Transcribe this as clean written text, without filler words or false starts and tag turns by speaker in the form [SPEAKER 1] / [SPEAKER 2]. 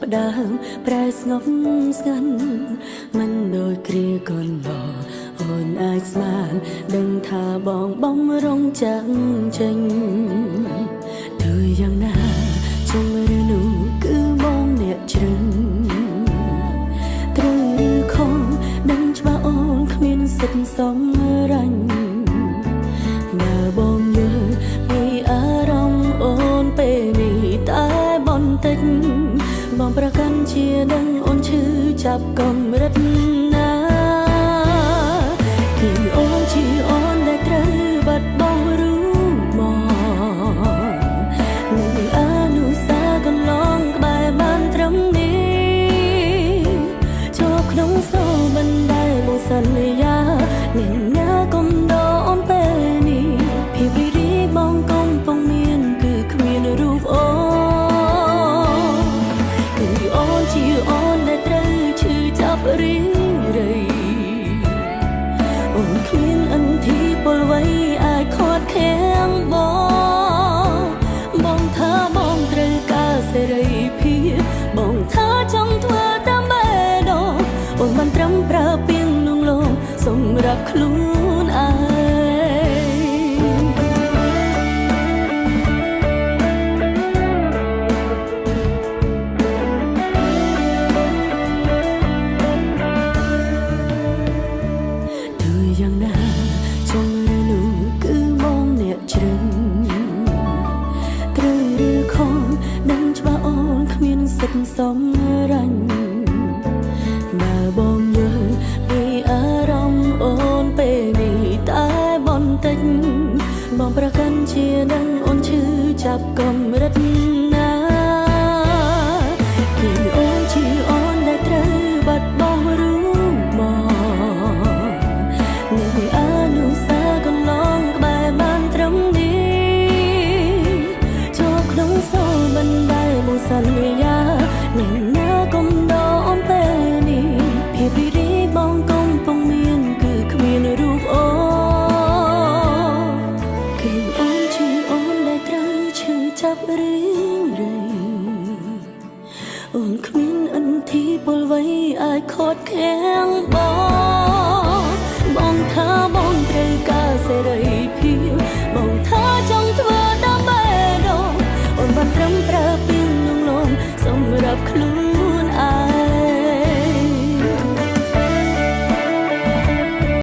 [SPEAKER 1] ផ្ដើមប្រែស្ងប់ស្ងាត់មិនដូចគ្រាកន្លងអូនអាចស្មានដឹងថាបងបំរុងចាំចេញទោះយ៉ាងណាជំរឿនោះគឺបងអ្នកជ្រឹងត្រូវឬខុសដឹងច្បាស់អូនគ្មានសិទ្ធិសំរាញ់បើបងយល់ពីអារម្មណ៍អូនពេលនេះតែបន្តិចបងប្រកាន់ជាដឹងអូនឈឺចាប់កម្រិតណាគឺអូនជាអូនដែលត្រូវបាត់បង់រូបមកនឹងអនុសាសន៍កន្លងក្បែរបានត្រឹមនេះជាប់ក្នុងសូបិនដែលមកសន្យានឹងណាកុំដអូនពេលនេះភាពរីករាយបងកំពុងមានគឺគ្មានរូបអូនគឺអូនជាអូនដែលត្រូវឈឺចាប់រីងរៃអូនគ្មានអន្ធីពលអ្វីអាចខាត់ខាំងបងបងថាបងត្រូវការសេរីភាពបងថាចង់ធ្វើតាមបេះដូងអូនមិនត្រឹមប្រើពីងលងលងសម្រាប់ខ្លួនឯង ទោះយ៉ាងណាជំរឿនោះគឺបងអ្នកជ្រឹងត្រូវឬខុសដឹងច្បាស់អូនគ្មានសិទ្ធិសំរាញ់បើបងយល់ពីអារម្មណ៍អូនពេលនេះតែបន្តិចបងប្រកាន់ជាដឹងអូនឈឺចាប់កម្រិតណាគឺអូនជាអូនដែលត្រូវបាត់បង់រូបមក នឹងអនុសាសន៍កន្លងក្បែរបានត្រឹមនេះជាប់ក្នុងសូបិនដែលមកសន្យានឹងណាកុំដអូនពេលនេះភាពរីករាយបងកំពុងមានគឺគ្មានរូបអូនគឺអូនជាអូនដែលត្រូវឈឺចាប់រីងរៃ អូនគ្មានអន្ធីពលអ្វីអាចខត់ខាំងបងបងថាបងត្រូវការសេរីភាព